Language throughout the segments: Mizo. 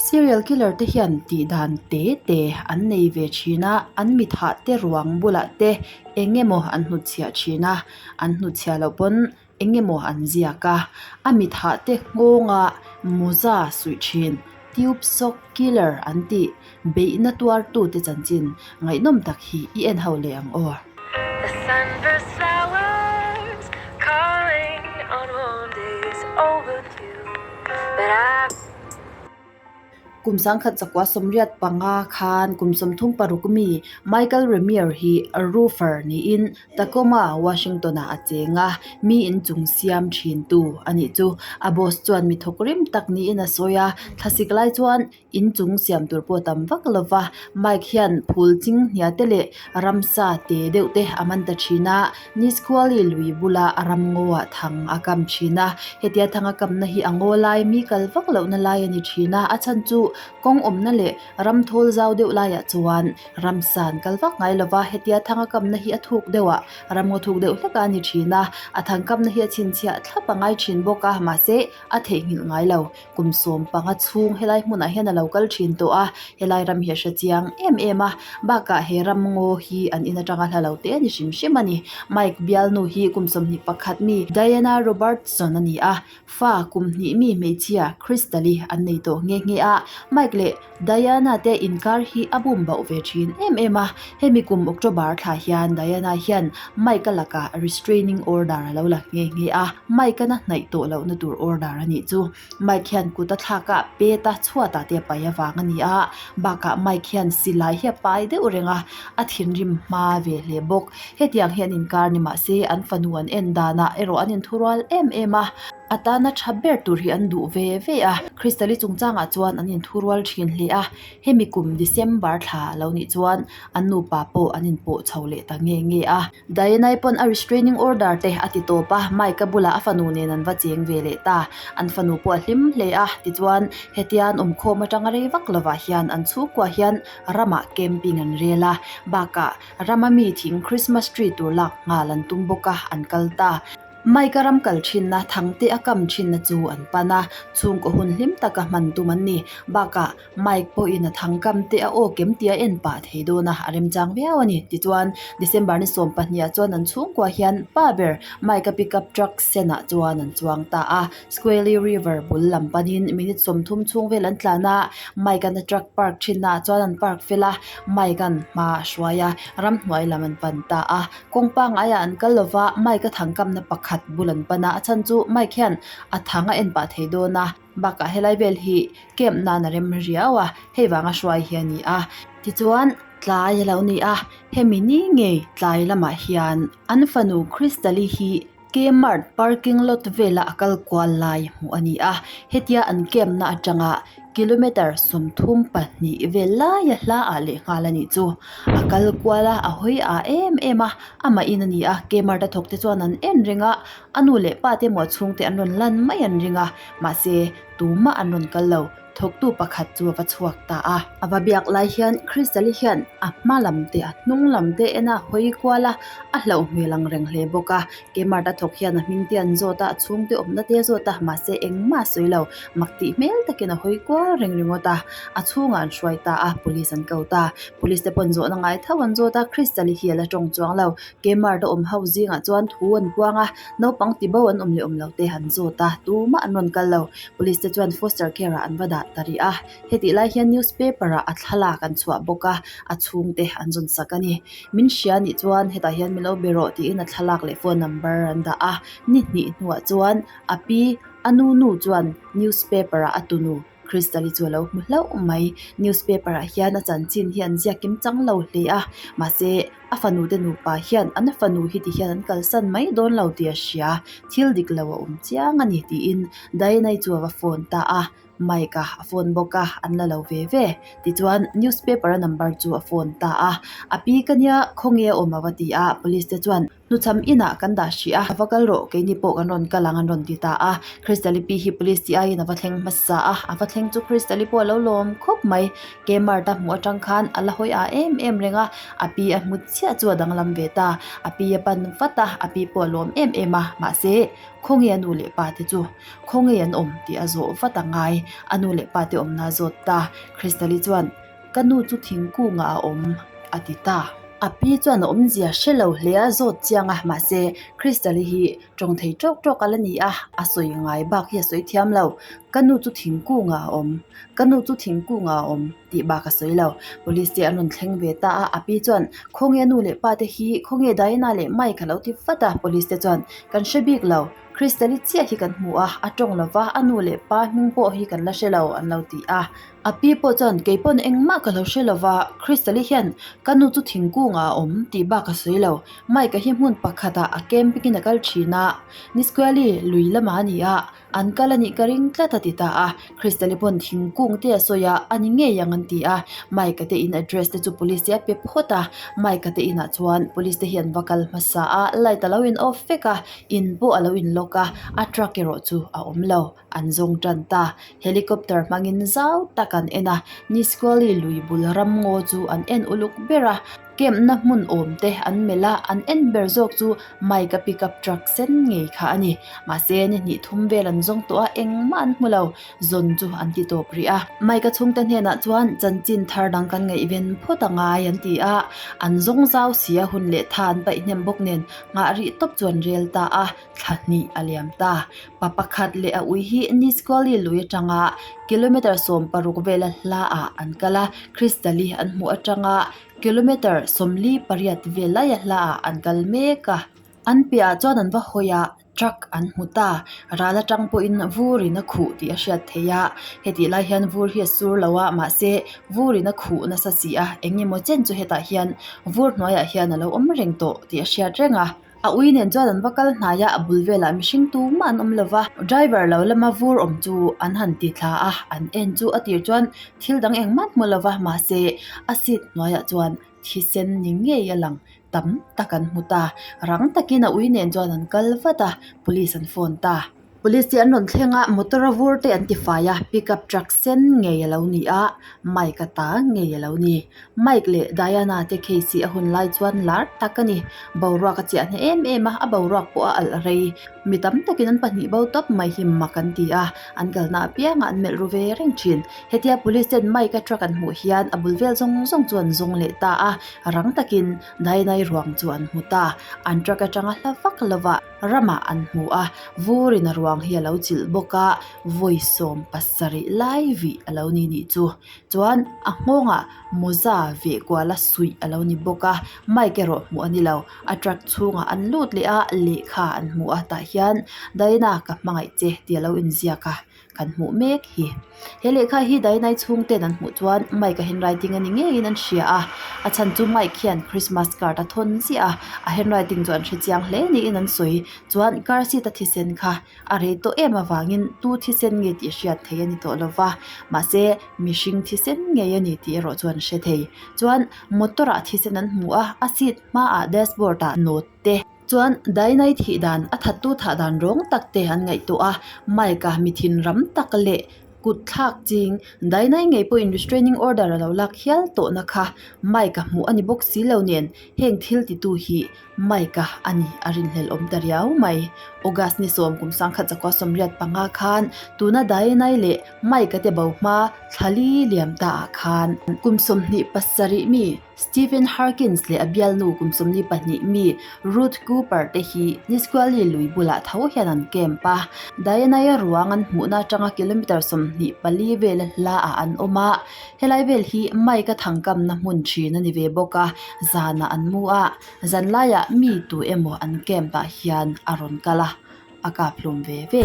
Serial killer te hian tih dan te te an nei ve thin a, an mi thah te ruang bulah te eng emaw an hnutchhiah thin a, an hnutchhiah loh pawn eng emaw an ziak a, a mi thah te nghawnga mawza suih thin tube sock killer an tih beihna tuar tu te chanchin ngaihnawm tak hi i en ho leh ang aw. The sunburst flowers calling on warm days overdue But I Kum 1985 khan kum 36 mi Michael Remier hi roofer niin Tacoma, Washington-ah a cheng a, mi inchung siam thintu a nih chu. A boss chuan mi thawk rim tak niin a sawi a, thlasik lai chuan Inchung siam tur pawh tam vak lo va, Mike hian phul ching hnia te leh ramsa te deuh te a man ta thin a, Nisqually lui bula a ram ngaw ah thang a kam thin a, hetia thang a kamna hi a ngaw lai mi kal vak lohna lai a ni thin a, a chhan chu kawng awmna leh ram thawl zau deuh laiah chuan ramsa an kal vak ngai lo va, hetia thang a kamna hi a thuk deuh ah ram ngaw thuk deuh hlek a ni thin a, a thang kamna hi a chhinchhiah thlap a ngai thin bawk a, mahse a theihnghilh ngai lo. Kum 15 chhung helai hmunah hian a lo kal thin tawh a, helai ram hi a hre chiang em em a, bakah he ram ngaw hi an in atanga hla lo te a ni hrim hrim a ni. Mike bialnu hi kum 21 mi Diana Robertson a ni a, fa kum hnih mi hmeichhia Crystal-i an nei tawh nghe nghe a, Mike leh Diana te inkar hi a bum bauh ve thin em em a, hemi kum October thla hian Diana hian Mike-a lakah restraining order a lo la nghe nghe a, Mike-a na hnaih tawh lohna tur order a nih chu. Mike hian kut a thlak a, pet a, chhuatah te a pai avang a ni a, bakah Mike hian silai hi a pai deuh reng a, a thinrim hma ve hle bawk. Hetiang hian inkar ni mah se an fanu an en danah erawh an inthurual em em a. A tana tha ber tur hi an duh ve ve a, Crystal-i chungchangah chuan an inthurual thin hle a, hemi kum December thla a lo nih chuan an nupa pawh an inpawh chho leh ta nge nge a. Diana-i pawn a restraining order te a ti tawp a, Mike-a bulah a fanu nen an va cheng ve leh ta. An fanu pawh a hlim hle a, tichuan hetia an awmkhawm atanga rei vak lovah hian an chhungkua hian ramah camping an rel a, bakah rama mi thing Christmas tree tur lak nghal an tum bawk a, an kal ta. Mike-a ram kal thinna thangte a kam thinna chu an pan a, chhungkaw hun hlim taka hman tum an ni. Bakah, Mike pawhin a thang kam te a aw kem tia en pah thei dawn a, a remchang viau a ni. Tichuan, December ni 12 ah chuan an chhungkua hian pa ber Mike-a pickup truck senah chuan an chuang ta a. Squally River bul lam panin minute 30 chhung vel an tlan a, Mike-a'n a truck park thinnaah chuan an park fel a, Mike-a'n hma a hruai a, ramhnuai lam an pan ta a. Kawng pangaiah an kal lova, Mike a thang kamna pakhat bul an pan a, a chhan chu Mike hian a thang a en pah thei dawn a, bakah helai vel hi camp nan a rem riau a, hei vanga hruai hi a ni a. Tichuan, tlai a lo ni a, hemi ni ngei tlai lamah hian an fanu Crystal-i hi Kmart parking lot vela a kal kual lai hmuh a ni a, hetia an camp na atanga kilometer 32 vel laia hla ah leh nghal a nih chu. A kal kual a, a hawi ah em em a, amah in a ni a, Kmart a thawk te chuan an en reng a, a nu leh pa te emaw a chhungte an rawn lan mai an ring a, mahse tumah an rawn kal lo. Thawktu pakhat chu a va chhuak ta a. A va biak lai hian Crystal-i hian a hma lam te a hnung lam te en a hawi kual a, a hlauh hmel ang reng hle bawk a. Kmart a thawk hian a hming te an zawt a, a chhungte awmna te a zawt a, mahse engmah a sawi lo. Mak tih hmel takin a hawi kual reng ringawt a. A chhungah an hruai ta a, police an ko ta. Police te pawhin zawhna ngai tho an zawt a, Crystal-i hi a la tawng chuang lo. Kmart a awm ho zingah chuan thu an puang a, naupang tibo an awm leh awm lo te an zawt a, tumah an rawn kal lo. Police te chuan foster care ah an va dah ta rih a, hetih lai hian newspaper ah a thlalak an chhuah bawk a, a chhungte an zawn sak a ni. Min hria nih chuan hetah hian min lo be rawh tiin a thlalak leh phone number an dah a, ni hnih hnuah chuan a pi a nu nu chuan newspaper ah a tunu Crystal-i chu a lo hmu hlauh mai. Newspaper ah hian a chanchin hi an ziak kim chang lo hle a, mahse a fanu te nupa hian an fanu hi ti hian an kalsan mai dawn lo tih a hria, thil dik lo a awm chiang a ni tiin Diana-i chu a va phone ta a, Mike-a a phone bawk a, an la lo ve ve. Tichuan newspaper a number chu a phone ta a, a pi ka nia khawnge a awm a va ti a, police te chuan. Hnuchham inah kan dah hrih a, va kal rawh, keini pawh kan rawn kal ang an rawn ti ta a. Crystal-i pi hi police tih aiin a va thleng hmasa a, a va thleng chu Crystal-i pawh a lo lawm khawp mai. Kmart a hmuh atang khan a la hawi ah em em reng a, a pi a hmu chiah chu a danglam ve ta. A pi a pan vat a, a pi pawh a lawm em em a, mahse khawnge a nu leh pa te chu khawnge an awm tih a zawh vat a ngai. A nu leh pa te awmna a zawt ta. Crystal-i chuan Ka nu chu thingkungah a awm a ti ta. A pi chuan a awmzia hre lo hle a zawt chiang a, mahse Crystal-i hi tawng thei tawk tawk a la ni a, a sawi ngai bak hi a sawi thiam lo. Ka nu chu thingkungah a awm, ka nu chu thingkungah a awm tih bak a sawi lo. Police te an rawn thleng ve ta a, a pi chuan khawnge a nu leh pa te hi khawnge Diana leh Mike a lo ti vat a, police te chuan kan hre bik lo. Crystal-i chiah hi kan hmu a, a tawng lova a nu leh pa hming pawh hi kan la hre lo an lo ti a. A pi pawh chuan kei pawn engmah ka lo hre lova, Crystal-i hian ka nu chu thingkungah a awm tih bak a sawi lo. Mike-a hi hmun pakhatah a camping in a kal thin a, Nisqually lui lamah a ni a, an kal a nih ka ring tlat a ti ta a. Crystal-i pawn thingkung te a sawi a, a ni ngei ang an ti a. Mike-a te in address te chu police te a pe phawt a, Mike-a te inah chuan police te hi an va kal hmasa a, light a lo in off vek a, in pawh a lo in lock a, a truck erawh chu a awm lo. An zawng tan ta. Helicopter hmangin zau tak an en a, Nisqually lui bul ramngaw chu an en uluk ber a, camp na hmun awm te an melh a, an en ber zawk chu Mike-a pickup truck sen ngei kha a ni. Mahse, ni hnih thum vel an zawng tawh a, engmah an hmu lo. Zawn chu an ti tawp rih a. Mike-a chhungte hnenah chuan chanchin thar dang kan ngaihven phawt a ngai an ti a, an zawng zau si a hun leh tha an paih hnem bawk nen nghah rih tawp chu an rel ta a. Thla hnih a liam ta. Pa pakhat leh a ui hi Nisqually lui atanga kilometre 16 vela hla ah an kal a, Crystal-i an hmuh atanga kilometre 48 vel laia hla ah an kal mek a. An piahah chuan an va hawi a, truck an hmu ta. Ral atang pawhin vurin a khuh tih a hriat theih a, hetih lai hian vur hi a sur lo a, mahse vurin a khuh nasa si a, eng emaw chen chu hetah hian vur hnuaiah hian a lo awm reng tawh tih a hriat reng a. A ui nen chuan an va kal hnai a, a bul velah mihring tumah an awm lo va, driver lo lama vur awm chu an han ti thla a, an en chu a tir chuan thil dang engmah hmu lo va, mahse a seat hnuaiah chuan thisen ni ngei a lang tam tak an hmu ta, rang takin a ui nen chuan an kal vat a, police an phone ta. Police te an rawn thleng a, motor a vur te an ti fai a, pickup truck sen ngei a lo ni a, mike a ta ngei a lo ni. Mike leh Diana te case hi a hun lai chuan lar tak a ni. Boruak a chiah hneh em em a, a boruak pawh a alh rei. Mi tam takin an pahnih bo tawp mai hi mak an ti a, an kalna apiangah an melh ru ve reng thin. Hetia police ten mike a truck an hmuh hian a bul vel zawng zawng chu an zawng leh ta a, rang takin Diana-i ruang chu an hmu ta. An truck atanga hla vak lovah. Ramah an hmu a, vurin a ruang hi a lo chilh bawk a, vawi 70 lai vih a lo ni nih chu. Chuan a nghawngah mawza veh kuala suih a lo ni bawk a, mike erawh hmuh a ni lo. A truck chhungah an lut leh a, lehkha an hmu a, tah hian Diana ka hmangaih che tih a lo inziak a. Kan hmuh mek hi. He lehkha hi Dainai chhungten an hmuh chuan Mike a handwriting a ni ngeiin an hria a, a chhan chu Mike hian Christmas card a thawn ziah a, a handwriting chu an hre chiang hle niin an sawi. Chuan car seat a thisen kha a rei tawh em avangin tu thisen nge tih hriat theih a ni tawh lo va, mahse mihring thisen ngei a ni tih erawh chu an hre thei. Chuan motor ah thisen an hmu a, a seat hmaah dashboard ah note te. Chuan Dainai thih dan, a thattu thah dan rawng tak te an ngaihtuah a, Mike-a mi thin ram tak leh kut thlak ching Dainai ngei pawhin restraining order a lo lak hial tawhna kha Mike-a hmuh a ni bawk si lo nen heng thil titu hi Mike-a a ni a rinhlelh awm ta riau mai. August ni sawm kum 1985 khan tuna Dainai leh Mike-a te bo hma thlali liam ta ah khan kum 27 mi Stephen Harkins leh a bialnu kum 22 mi Ruth Cooper te hi Nisqually lui bulah tho hian an camp a. Diana-i ruang an hmuhna atanga kilometre 24 vela hla ah an awm a. Helai vel hi Mike-a thangkamna hmun thin a ni ve bawk a, zanah an mu a, zanlaiah mi tu emaw an camp ah hian a rawn kal a. A kap hlawm ve ve.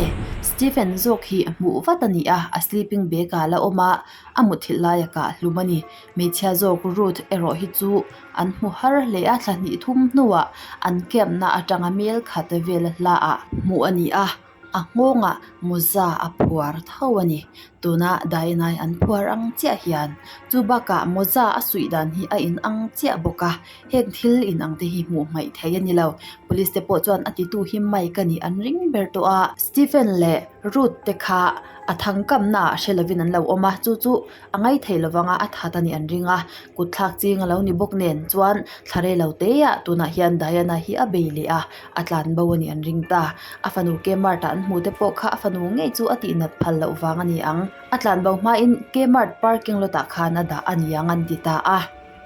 Stephen zawk hi hmuh vat a ni a, a sleeping bag ah la awm a, a muthilh lai a kah hlum a ni. Hmeichhia zawk Ruth erawh hi chu an hmu har hle a, thla hnih thum hnuah an camp na atanga mel khat vela hla ah hmuh a ni a. A nghawngah mawza a phuar tho a ni. Tuna Diana-i an phuar ang chiah hian chu bakah mawza a suih dan hi a inang chiah bawk a, heng thil inang te hi hmuh hmaih theih a ni lo. Police te pawh chuan a titu hi Mike a nih an ring ber tawh a, Stephen leh Ruth te kha a thangkamna ah hre lovin an lo awm a, chu chu a ngai thei lovang a, a that a nih an ring a, kut thlak ching a lo ni bawk nen chuan thla rei lo te ah tunah hian Diana hi a bei leh a, a tlan bo a nih an ring ta. A fanu Kmart ah an hmuh te pawh kha a fanu ngei chu a tihnat phal loh vang a ni ang. A tlan bo hmain Kmart parking lot ah khan a dah a ni ang an ti ta a.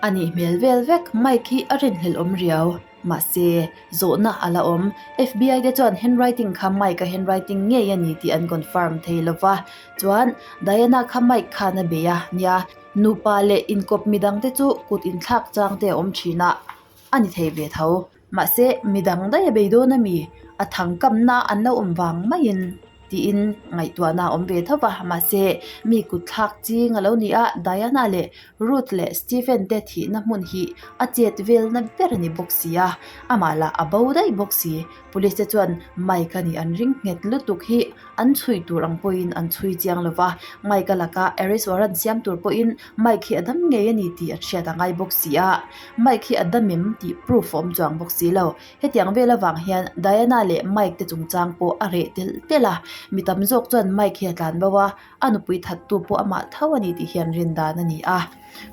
A nih hmel vel vek, Mike hi a rinhlelh awm riau. Mahse, zawhna a la awm. FBI te chuan handwriting kha Mike-a handwriting ngei a ni tih an confirm thei lo va. Chuan, Diana kha Mike khan a bei a nia. Nupa leh inkawp midangte chu kut inthlak chang te a awm thin a, a ni thei ve tho. Mahse, midang daih a bei dawn a mi? A thangkamna an lo awm vang maiin. Tiin ngaihtuahna a awm ve tho va, mahse mi kut thlak ching a lo ni a, Diana leh Ruth leh Stephen te thihna hmun hi a chet velna ber a ni bawk si a, amah lah a bo daih bawk si. Police te chuan Mike a nih an ring nghet lutuk hi an chhui tur ang pawhin an chhui chiang lo va, Mike a laka arrest warrant siam tur pawhin Mike hi a dam ngei a ni tih an hriat a ngai bawk si a, Mike hi a dam em tih proof a awm chuang bawk si lo. Hetiang vel avang hian Diana leh Mike te chungchang pawh a reh telh telh a, mi tam zawk chuan Mike hi a tlan bo a, a nupui thattu pawh amah tho a ni tih hian rin dan a ni a.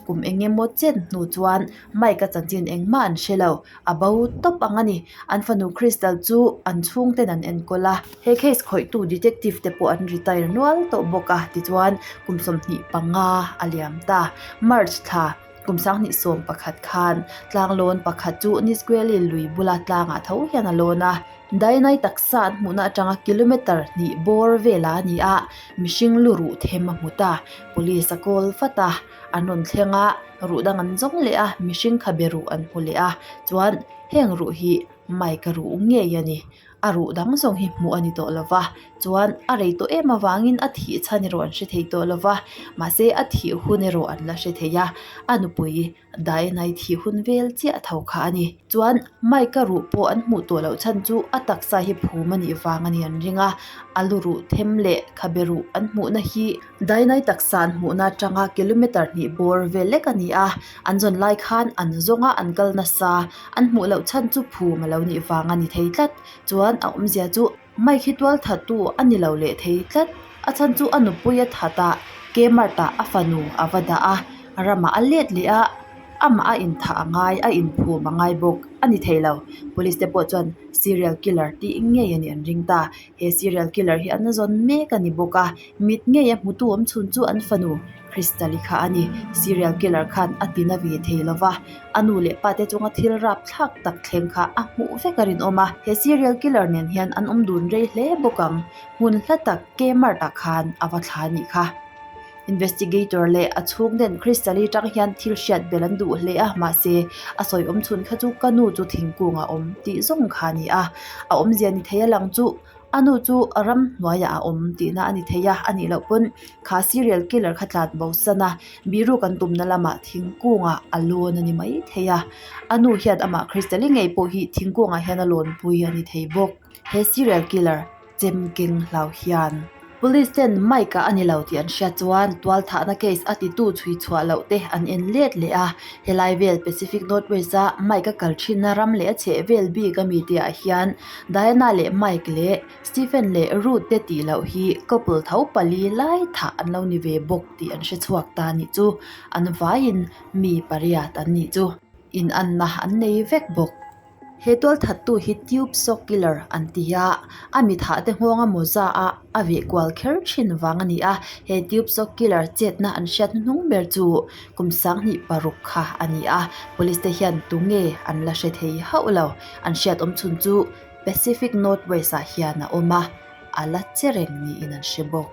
Kum eng emaw chen hnu chuan Mike-a chanchin engmah an hre lo, a bo tawp ang a ni. An fanu Crystal chu an chhungten an enkawl a, he case khawihtu detective te pawh an retire nual tawh bawk a, tichuan kum 25 a liam ta. March thla. Kum 2011 khan tlanglawn pakhat chu Nisqually lui bula tlangah tho hian a lawn a, Dainai taksa an hmuhna atanga kilometre hnih bawr velah a ni a, mihring lu ruh them a hmu ta. Police a call vat a, an rawn thleng a, ruh dang an zawng leh a, mihring khabe ruh an hmu leh a, chuan heng ruh hi Mike a ruh ngei a ni. A ruh dang zawng hi hmuh a ni tawh lo va, chuan a rei tawh em avangin a thih chhan erawh an hre thei tawh lo va, mahse a thih hun erawh an la hre thei a, a nupui Diana-i thih hun vel chiah tho kha a ni. Chuan Mike-a ruh pawh an hmuh tawh loh chhan chu a taksa hi phum a nih vang a ni an ring a, a lu ruh them leh khabe ruh an hmuhna hi Diana-i taksa an hmuhna atanga kilometre hnih bawr vel lek a ni a, an zawn lai khan an zawng a, an kal nasa. An hmuh loh chhan chu phum a lo nih vang a ni thei tlat. Chuan a awmzia chu Mike hi tual thattu a ni lo leh thei tlat. A chhan chu a nupui a that a, Kmart ah a fanu a va dah a, ramah a let leh a, amah a inthah a ngai, a inphum a ngai bawk a ni thei lo. Police te pawh chuan serial killer tih ngei a nih an ring ta. He serial killer hi an zawn mek a ni bawk a, mit ngei a hmutu awm chhun chu an fanu Crystal-i kha a ni. Serial killer khan a ti na ve thei lo va, a nu leh pa te chunga thil rap thlak tak thleng kha a hmuh vek a rinawm a. He serial killer nen hian an awm dun rei hle bawk ang, hmun hla tak Kmart ah khan a va thla a nih kha. Investigator leh a chhung ten Crystal-i tang hian thil hriat belh an duh hle a, mahse a sawi awm chhun kha chu ka nu chu thingkung a awm tih zawng kha a ni a, a awmzia ni thei a lang chu a nu chu ramhnuaiah a awm tihna a ni thei a, a nih loh pawn kha serial killer kha tlan bo san a, biru kan tumna lamah thingkungah a lawn a ni mai thei a, a nu hian amah Crystal-i ngei pawh hi thingkungah hian a lawnpui a ni thei bawk. He serial killer chem keng hlau hian police ten Mike a ani lo tih an hriat chuan tual thahna case a titu chhui chhuah loh te an en let leh a, helai vel Pacific Northwest a Mike a kal thinna ram leh a chheh vel bik ami te ah hian Diana leh Mike leh Stephen leh Ruth te tih loh hi couple tho pali lai thah an lo ni ve bawk tih an hre chhuak ta nih chu an vaiin mi pariat an nih chu inanna an nei vek bawk. He tual thattu hi tube sock killer an ti a, a mi thah te nghawnga mawza a a veh kual kher thin vang a ni a, he tube sock killer chetna an hriat hnuhnung ber chu kum 26 kha a ni a, police te hian tunge an la hre thei hauh lo, an hriat awm chhun chu Pacific Northwest ah hian a awm a, a la che reng niin an hre bawk.